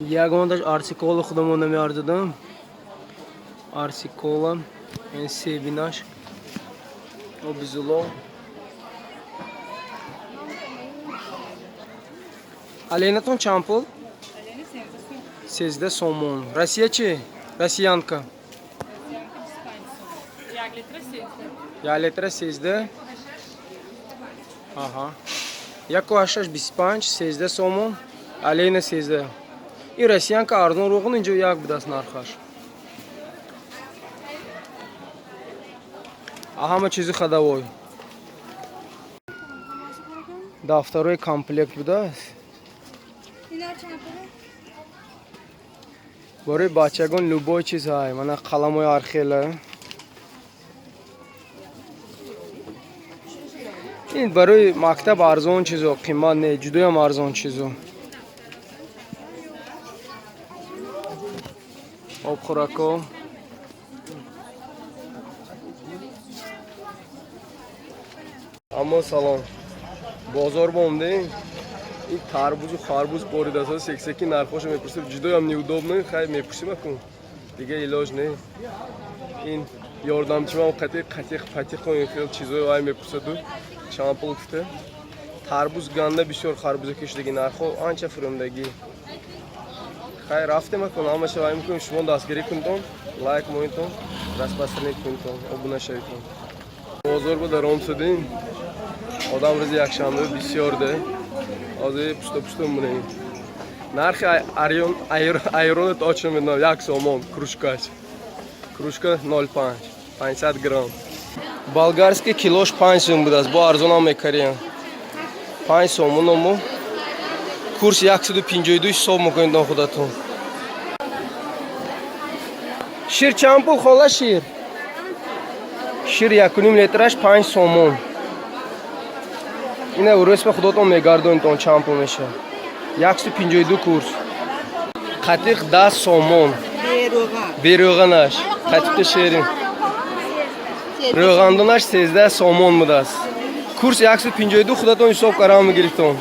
Ягонташ РС Кола худамон намеарзадам. РС Кола, яъне себинаш. Оби зулол. Оленатон чанд пул? 13 сомон. Россия чи? Россиянка. 1 литра 13. Аҳа. Яку ҳашташ 25, 13 сомон. Олена 13. Ин россиянка арзон, роғун инҷо як будааст нархаш. А ҳама чизи ходовой. Дафтарои комплект будааст. Инар чанд пул? Барои бачагон любой чиз ҳай. Мана қаламои ҳархела. Ин барои мактаб арзон чизо, қимат не, ҷудоям арзон чизо. Обхӯрако. Аммо салом. Бозор бомдем. Ин тарбузу харбуз боридааст, сексеки нархошо мепурсем, ҷудоям неудобно, хай мепурсим акун. Дига илоҷ не. Ин ёрдамчимам қатиқ қатиқ патиқо ин хел чизои вай мепурсаду чанд пул гуфта. Тарбуз ганда бисёр харбуза кишидаги, нархо анча фурӯмдагӣ. Хай рафтем акун, ҳамаша вай мекунем, шумо дастгирӣ кунтон, лайк монитон, распространить кунтон, обуна шавитон. Бозор ба даром шудем. Одам рӯзи якшанбе бисёр де. Ҳозир пушто пушто мунем. Нархи айрон айрона точно медонам, 1 сомон кружкаш. Кружка 0,5, 500 грамм. Болгарский килош 5 сом будааст, бо арзонам мекарем. 5 сомонамо курс 152 ҳисоб мекунед худатон. Шир чанд пул, хола, шир? Шир 1,5 литраш 5 сомон. Ина урӯс ба худотон мегардонитон чанд пул мешавад. 152 курс. Қатиқ 10 сомон. Берӯғанаш. Қатиқи ширин. Рӯғандонаш 13 сомон будааст. Курс 152, худатон ҳисоб карам мегирифтон.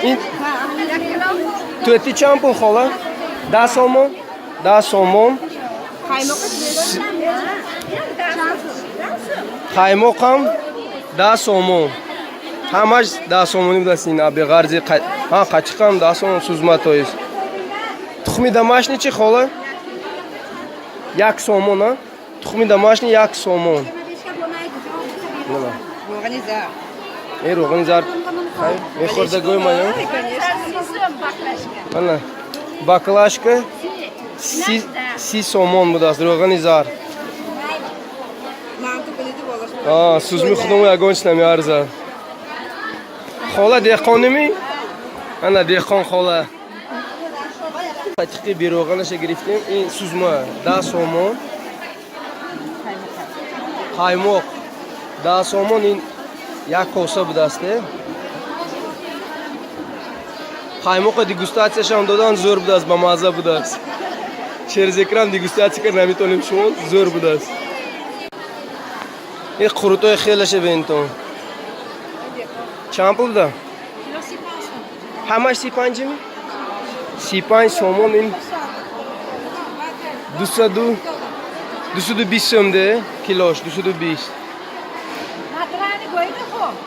Ин тӯти чанд пул, хола? 10 сомон? 10 сомон. Қаймоқам 10 сомон. Ҳамаш 10 сомонӣ будааст ин беғарзи ҳа қатиқам 10 сомон, сузма тоист. Тухми домашний чи, хола? 1 сомон, а? Тухми домашний 1 сомон. Нама. Равғани зард. Э, равғани зард. Хай, мехӯрдагӯй маё? Мана баклажка 30 сомон будааст равғани зард. Манту куниду болаш. А, сузми худому ягон чиз намеарзад. Хола деҳқоними? Ана деҳқон хола. Қатиқи бероғанаша гирифтем. Ин сузма 10 сомон. Қаймоқ 10 сомон, ин як коса будааст. Э? Қаймоқа дегустатсияшам додан, зӯр будааст, ба мазза будааст. Через экран дегустатсия кард наметавонем шумо, зӯр будааст. Ин қурутои хелаша бентон. Чанд пул буда? Ҳамаш 35-ми? 35 сомон, ин 220 сом де килош, 220.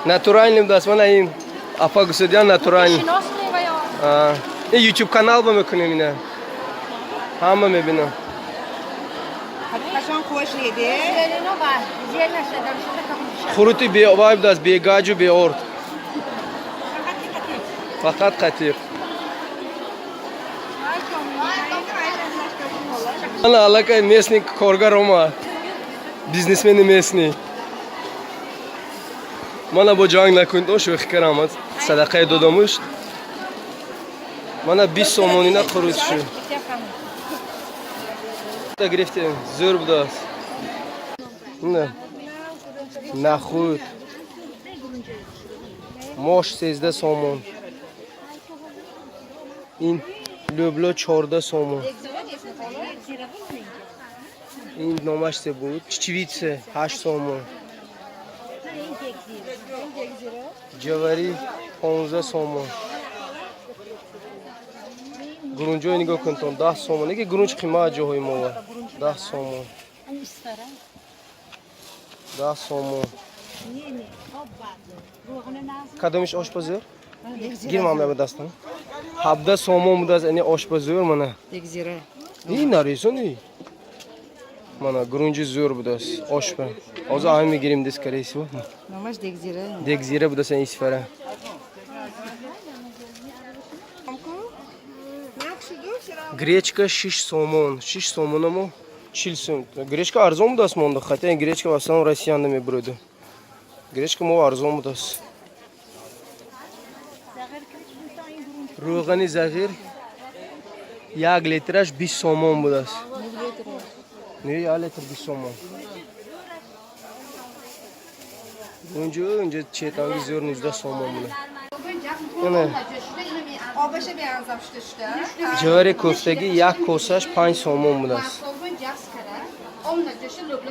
Натуральный будааст, мана ин апа гусадиан натуральный. Ин YouTube канал ба мекунем ина. Ҳама мебинам. Қашон хуш еде. Хурути бевай будааст, бегаҷу беорд. Фақат қатиқ. Ана аллакай местный коргар омад. Бизнесмени местный. Мана бо ҷанг накунед, о шӯхӣ кардам, садақаи додамуш. Мана 20 сомонина қурут шуд. Гирифтем, зӯр будааст. На. Нахуд. Мош 13 сомон. Ин лӯбло 14 сомон. Ин номаш се буд? Чечевица 8 сомон. Ҷаварӣ 15 сомон. Гурунҷои нигоҳ кунтон, 10 сомон. Неки гурунҷ қимат ҷоҳои мова. 10 сомон. 10 сомон. Кадомиш ошпазӯр? Гир, ман ба дастам. 17 сомон будааст ини ошпазӯр, мана. Дегзира. И нарезони. Мана, гурунҷи зӯр будааст ошпа. Ҳозир ҳамин мегирим, де, скорее всего. Номаш дегзира. Дегзира будааст ин исфара. Гречка 6 сомон. 6 сомонамо 40 сом. Гречка арзон будааст монда, хотя ин гречка в основном россиянда мебуроду. Гречка мо арзон будааст. Рӯғани зағир 1 литраш 20 сомон будааст. Не, 1 литр 20 сомон. Унҷо четанги зӯр 19 сомон буда. Ана. Обаша бианзам шуда шуда. Ҷавари кофтагӣ як косаш 5 сомон будааст.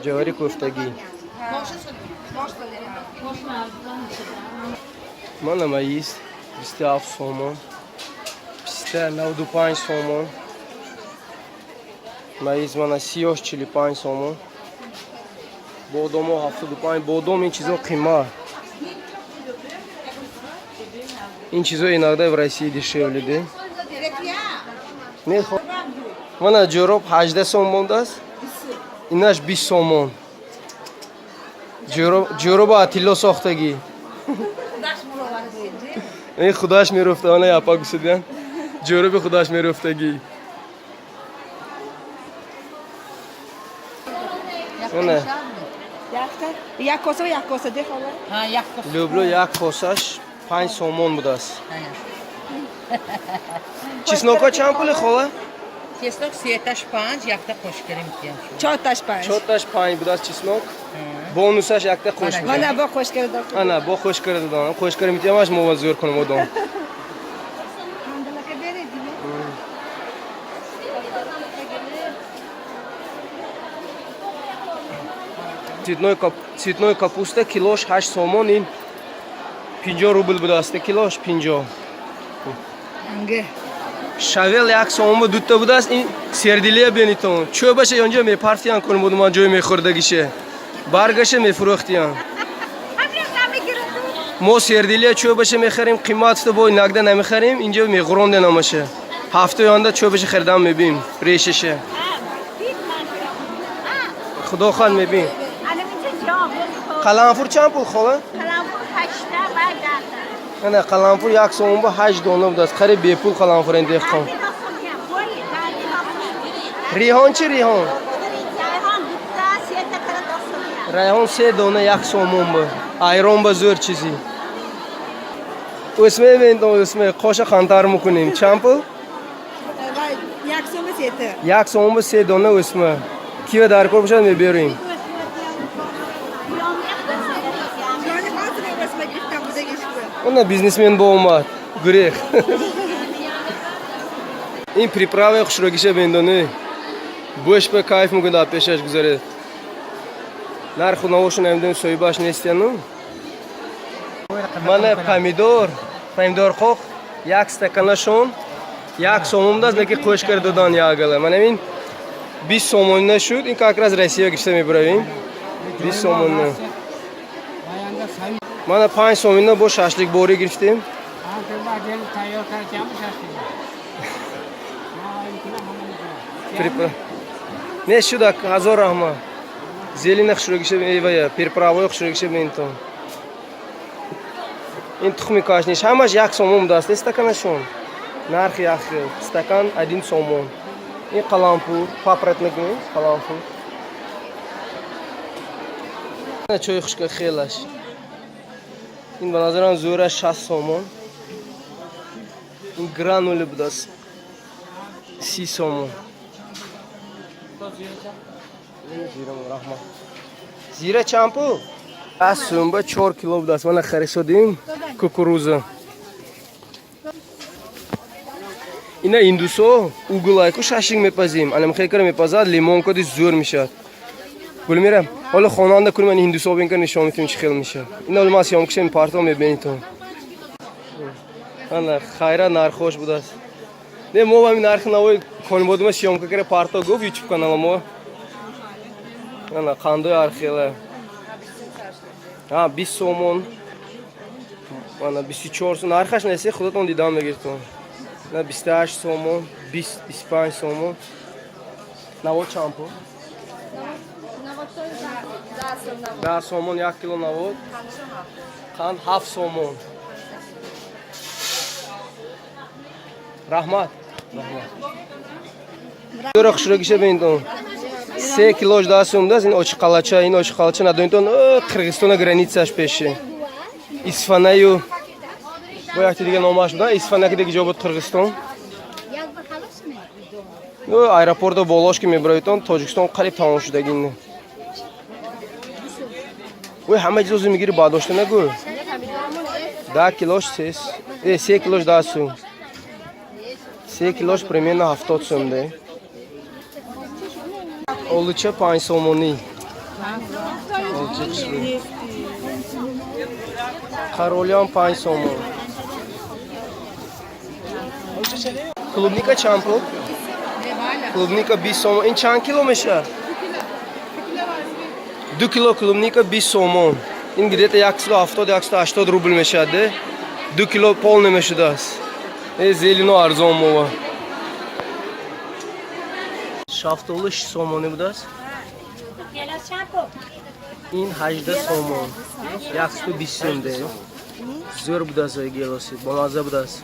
Ҷавари кофтагӣ. Мана маиз 27 сомон. Писта 95 сомон. Маиз, мана, сиёш 45 сомон. Бодомо 75. Бодом, ин чизо қимат. Ин чизо иногда в России дешевле, де? Не, мана, ҷӯроб 18 сом мондааст. Инаш 20 сомон. Ҷӯроба тилло сохтагӣ. Ин худаш мерафта, ана япа гусидян. Ҷӯроби худаш мерафтагӣ. Ана. Якта, як коса, як коса де, хола. Ha, як коса. Лӯбло як косаш 5 сомон будааст. Чеснока чанд пули, хола? Чеснок сеташ панҷ, якта қош карим киям. Чорташ панҷ. Чорташ панҷ будааст чеснок. Бонусаш якта қош. Мана, бо қош карда. Ана, бо қош карда додам. Қош карда митиямаш, мо ба зӯр кунем одам. Қандалака беред. Цветной капуста килош 8 сомон, ин 50 рубл будааст, килош 50. Анге. Щавел 1 сомон ба дута будааст. Ин серделия бенитон. Чӯбаша онҷо мепартиян кунем буду, ман ҷои мехӯрдагише. Баргаша мефурӯхтиян. Мо серделия чӯбаша мехарем, қимат бо иногда намехарем, инҷо меғуронден амаша. Ҳафтаи оянда чӯбаша харидан мебинем, решаша. Худо хоҳад, мебинем. Қаламфур чанд пул, хола? Ана, қаламфур 1 сомон ба ҳашт дона будааст. Қариб бепул қаламфур ин деҳқон. Риҳон чи, риҳон? Райҳон се дона 1 сомон ба. Айрон ба зӯр чизи. Усме бентон, усме қоша қантар мекунем. Чанд пул? 1 сома сета. 1 сомон ба се дона усма. Кива дар кор бошад, меберем. Ҷони, ҳозир осма гирифтам будагишку. Она бизнесмен бо омад. Гурех. Ин приправа хушрогиша бендоне. Бӯш ба кайф мекунад, пешаш гузаред. Нарху навошу намедонем, соҳибаш нестияну. Мана помидор, помидор қоқ як стаканашон 1 сомон будааст, лекин қӯш карда додан як гала. Мана ин 20 сомонина шуд, ин как раз Россия гирифта мебуравем. 20 сомонина. Мана, 5 сомонина бо шашлик борӣ гирифтем. Тайёр кардам шашлик. Не шуда, ҳазор раҳмат. Зелина хушрогиша эвая, приправаи хушрогиша бентон. Ин тухми кашниш ҳамаш 1 сомон будааст, не, стаканашон. Нархи як хел. Стакан 1 сомон. Ин қалампур, папоротник, қалампур. Чойи хушка хелаш. Ин ба назарам зӯраш 60 сомон. Ин гранули будааст. 30 сомон. Раҳмат. Зира чанд пул? Аз сумба 4 кило будааст. Мана, харисодим кукуруза. Ина индусо угулайку шашлик мепазим. Ана михел кара мепазад, лимон коди зӯр мешавад. Гулмира, ҳоло хонанда кунем, ман индусо бин кара нишон метим, чӣ хел мешавад. Ина ҳоло ман съёмка шем, партом мебинитон. Ана хайра, нархош будааст. Не, мо ҳамин нархи навои Конибодума съёмка кара парто гуфт ютуб канала мо. Ана қандои ҳархела. А, 20 сомон. Ана 24 сом. Нархаш неси худатон дидан мегиртон. На 28 сомон, 20, 25 сомон. Наво чанд пул? 10 сомон 1 кило навод. Қанд 7 сомон. Раҳмат. Раҳмат. Дора хушрогиша бинтон. 3 килош 10 сом даст, ин очиқалача, ин очиқалача надонитон, Қирғизистона границаш пеши. Исфанаю бо якти дига номаш будан, Исфана ки дига ҷо буд Қирғизистон. Ну, аэропорто болош ки мебароитон, Тоҷикистон қариб тамом шудагин. Ой, ҳама чиз озу мегири бардошта нагӯ. 10 килош 3 килош 10 сум. 3 килош примерно 70 сум де. Олуча 5 сомонӣ. Олуча хушрӯ. Қаролиам 5 сомон. Клубника чанд пул? Клубника 20 сомон. Ин чанд кило мешавад? 2 кило клубника 20 сомон. Ин где-то 170-180 рубл мешавад, де? 2 кило полный мешудааст. Э, зелено арзон мова. Шафтолу 6 сомонӣ будааст. Ин 18 сомон. 120 сом де. Зӯр будааст ой гелоси, бомазза будааст.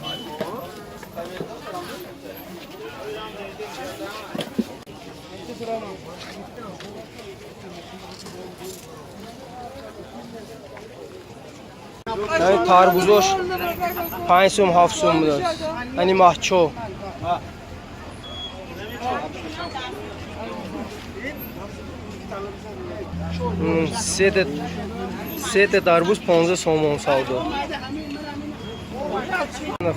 Ани тарбузош 5 сом, 7 сом будааст. Ани маҳчо. Сете тарбуз 15 сомон савдо.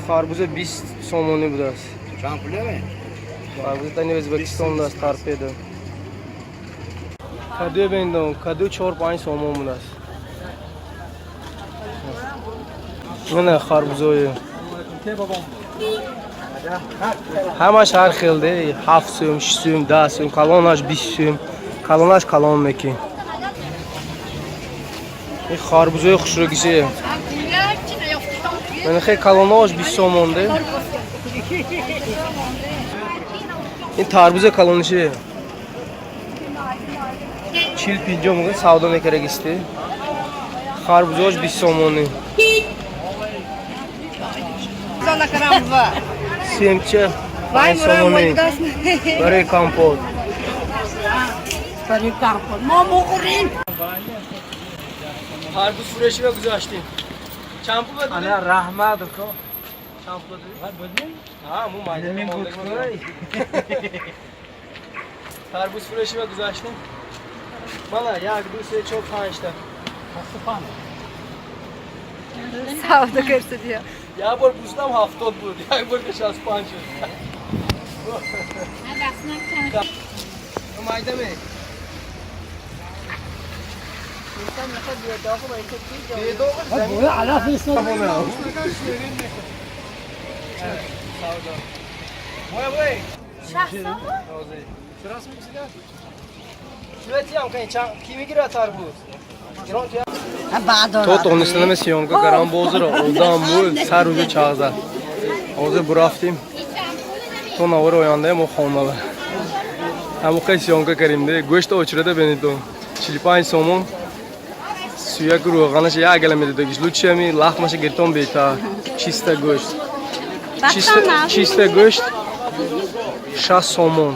Харбуза 20 сомонӣ будааст. Чанд пуле? Харбуза тани Ӯзбекистон будааст торпедо. Каду бендом, каду 4-5 сомон будааст. Мана харбузои. Ҳамаш ҳар хел де, 7 сум, 6 сум, 10 сум, калонаш 20 сум, калонаш калон меки. Ин харбузои хушрӯгише. Мана хел калонош 20 сомон де. Ин тарбуза калонише. 40-50 мугин савдо мекарагисти. Харбузош 20 сомонӣ. Семча 5 сомонӣ. Барои компот. Барои компот. Мо мухӯрем. Харбуз фурӯширо гузаштем. Чанд пул додед? Ана раҳмат ко. Чанд пул додед? Ва будем? Ҳа, мо майда Мин мондагӣ гуфт. Тарбуз фурӯширо гузаштем. Мана 1 2 3 4 5 та. Савдо кардия. Як бор пурсидам 70 буд, як бор 65 шуд. Майда ме? Алаф нест. То тонистанаме съёмка карам бозиро одам буд сар рӯза чағ зад. Ҳозир бурафтим то навори ояндаи мо хонава. Ҳамоқай съёмка карим де гӯшта очирада бенито 45 сомон суяку рӯғанаша як гала медодагиш. Лучше ами лахмаша гиртон беҳтар. Чиста гӯшт. Чиста гӯшт 60 сомон.